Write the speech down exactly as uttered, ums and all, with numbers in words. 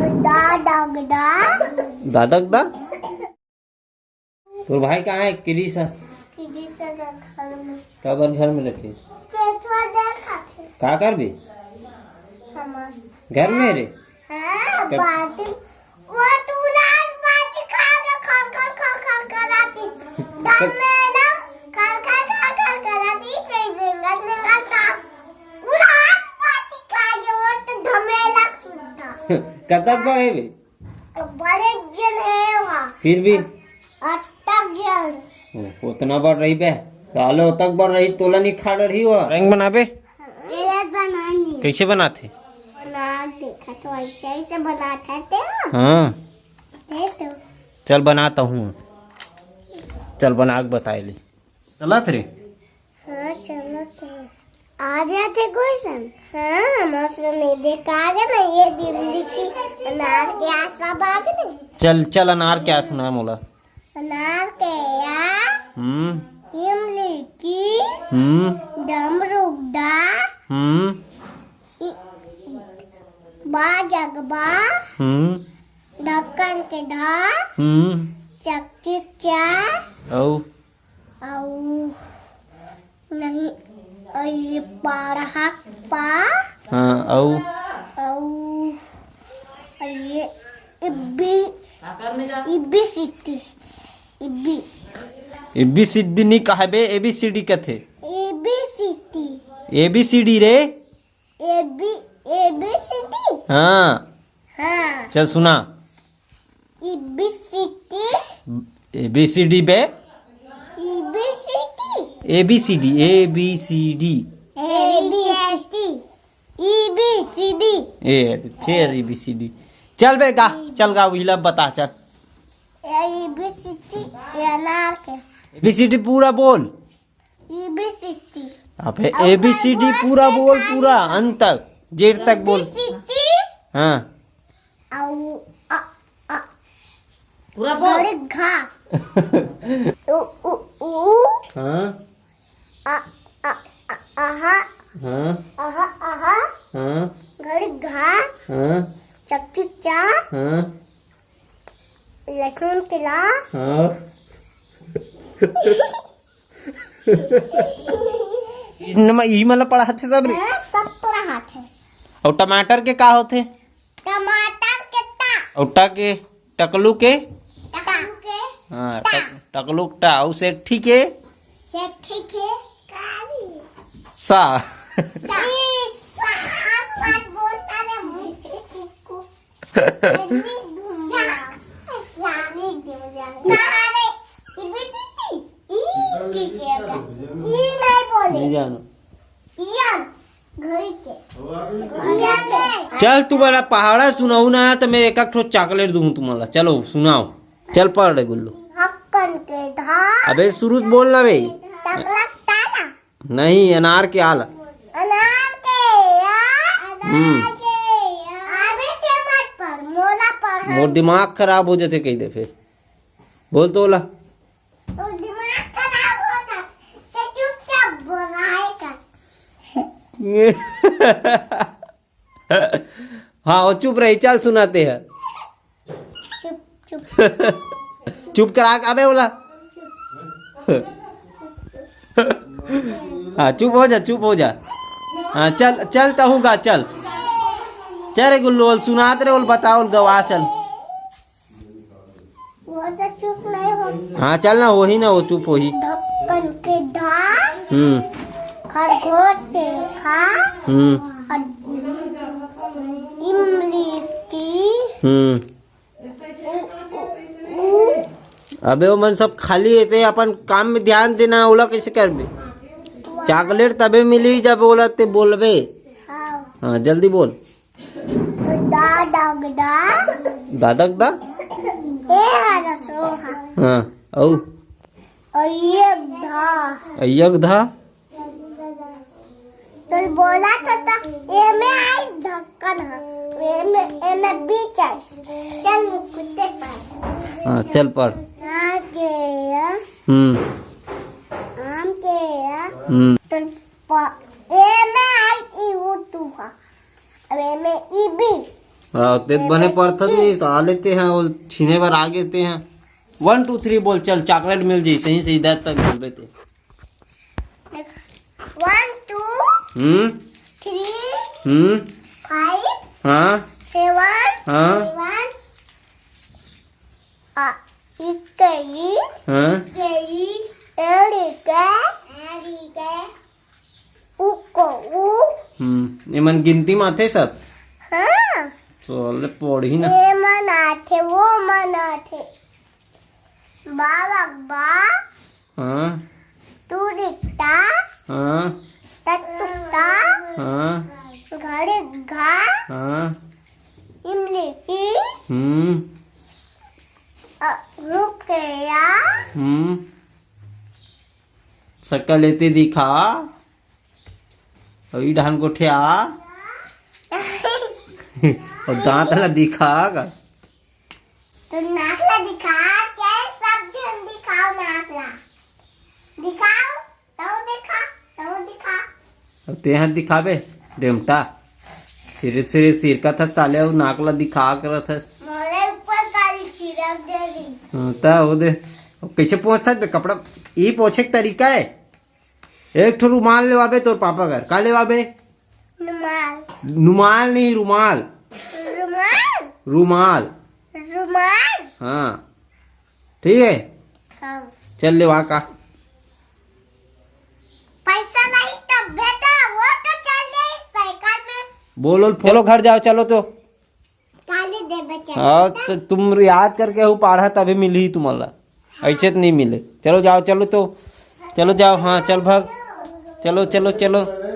दा, दा, दा। दादा के दा? तोर भाई कहाँ है? किरीस ह? किरीस ह घर में। काबर घर में रखे? केचुआ देखाथे। का करबे? हमार। घर में रे? हाँ, कब? बाटी। वो तुरंत बाटी खा के खर, खर, खर, खर कराती। धमेला खर, खर, खर, खर कराती। नहीं, नहीं, नहीं, नहीं, नहीं। तुरंत बाटी खा के वो तो धमेला सुनता। कतक बड़े बे? बड़े जन है वहाँ। फिर भी? अतक जन। ओ, उतना बड़ रही बे। साले, उतक बड़ रही, तोला नहीं खा रही हो। रंग बनाबे? ये बनानी। कैसे बनाथे? बना देखा तो ऐसे, ऐसे बनाते थे ना। हाँ। ये तो। चल बनाता हूँ। चल बना के बताए ले। चलत रे। हाँ, चलत है। आ जाते कोई सन। हाँ, मौसम नहीं देखा आ गया ना, ये दिल्ली की अनार के आस सब आ गए। चल, चल, अनार के आस सुना मोला। अनार के या, हम्म। इमली की, हम्म। डमरुक डा, हम्म। इ-, बा जगबा, हम्म। ढक्कन के ढा, हम्म। चक्की चा, अउ? अउ नहीं, अउ ये पारहा पा। हाँ, अउ? अउ ये इब्बी, इब्बी सिटी, इब्बी। इब्बी सिटी नहीं कहबे, एबीसीडी कथे। एबीसीडी। एबीसीडी रे। A B, A B C D. हाँ। हाँ। चल सुना। एबीसीडी। एबीसीडी बे। A B C D. A B C D, A B C D. A B C D. A B C D. A, फिर एबीसीडी। चल बे गा, चल गा, उहिला बता, चल। एबीसीडी, ये अनार के। एबीसीडी पूरा बोल। एबीसीडी। अबे, एबीसीडी पूरा बोल, पूरा अंत तक, जेड तक बोल। एबीसीडी। हाँ। अउ, अ, अ, पूरा बोल। गड़ी घा। उ, उ, उ। हाँ। अ, अ, अ, अहा। हाँ। अहा, अहा। हाँ। गड़ी घा। हाँ। चक्की चा। हाँ। लहसुन के ला। हाँ। इनमा-, ई मन पढ़ाथे सब रे। हाँ, सब पढ़ाथे। अउ टमाटर के का होथे? टमाटर के टा। अउ टा के? टकलू के? टकलू के हाँ, टा। टक-, टकलू के टा। अउ सेठी के? सेठी के सा। सा। ई सा, मत बोलता रे, मुझे कुकु। नहीं जानो। चल, तुम्हारा पहाड़ा सुनाऊ ना, तो मैं एक, एक ठो चॉकलेट दूँ तुम्हारा। चलो, सुनाओ। चल, पढ़ रे गुल्लू। ढक्कन के धार। अबे, शुरू से बोल ना बे। टकला ताला। नहीं, अनार के आला। अनार के या, हम्म। अनार के या। अबे ते मत पढ़, मोला पढ़। मोर दिमाग खराब हो जाथे कहि दे फिर। बोल तो ओला। मोर दिमाग खराब हो जाथे, ते चुपचाप बोलाए कर। हाँ, वो चुप रही, चल सुनाते हैं। चुप, चुप। चुप करा के अबे ओला। हाँ, चुप हो जा, चुप हो जा। हाँ, चल, चल तहूँ गा, चल। चल रे गुल्लू, ओल सुनात रे, ओल बता, ओल गवा, चल। वो तो चुप नहीं हो। हाँ, चल ना, वही ना, वो चुप वही। ढक्कन के धार। हम्म। खरगोश देखा। हम्म। और इमली की। हम्म। अबे, वो मन सब खाली हे, ते अपन काम में ध्यान देना, ओला कैसे करबे? चॉकलेट तबे मिली जब ओला ते बोलबे। हाँ। हाँ, जल्दी बोल। दा, डग, दा। दादक दा? ए, आ जा, सो, हाँ। हाँ, औ? अय्यक धा। अय्यक धा? तो बोला था, था, एमे आइस ढक्कन है, एमे, एमे बीच आइस। चल, मुकुटे पर। हाँ, चल पढ़। आ गया। हम्म। आम के या। हम्म। तो प-, एमे आई ई उ तू हा। अब एमे ई बी। हाँ, ते बने पढ़थस नहीं, साले ते हैं, वो छीने बर आ गे ते हैं। वन टू थ्री बोल, चल, चॉकलेट मिल जाई, सही सही दस तक बोलबे ते। One, two, हम्म। Three, हम्म। Five, हाँ। Seven, हाँ। Seven, आ, इक्कीस, हाँ। इक्कीस, एड़ी के, एड़ी के, उको, उ। हम्म, ये मन गिनती में आथे सब? हाँ। चल, पढ़ी ना। ये मन आथे, वो मन आथे। बा बा बा। हाँ। तू दिखता। हाँ। तत्तुकता। हाँ। घड़ी घा। हाँ। इमली की। हम्म। अ, रुपया। हम्म। सक्का लेते दिखा। अउ ई डहान गोठिया। अउ दांत ला दिखा गा। तो नाक ला दिखा, क्या सब झन दिखाओ नाक ला। दिखाओ, तौ दिखा, तौ दिखा। अब तेहा दिखाबे, डेमटा। सिरे सिरे सिरकथस साले, अउ नाक ला दिखा करथस। मोरे ऊपर काली छिड़क दे रही। हाँ, त वो दे। अब कैसे पोंछथस बे कपड़ा? ई पोंछे के तरीका है। एक ठो रुमाल लेवाबे तोर पापा घर। का लेवाबे? रुमाल। रुमाल नहीं, रुमाल। रुमाल। रुमाल। रुमाल। हाँ, ठीक है। हाँ। चल लेवा का। पैसा नहीं तो बेटा, वो तो चल गई साइकिल में। बोल, बोल, चलो घर जाओ, चलो तो। काली दे बच्चा। हाँ, तो तुम याद करके हो पाढ़ा, तभी मिली तुम्हारा। ऐसे तो नहीं मिले। चलो जाओ, चलो तो, चलो जाओ। हाँ, चल भाग, चलो, चलो, चलो।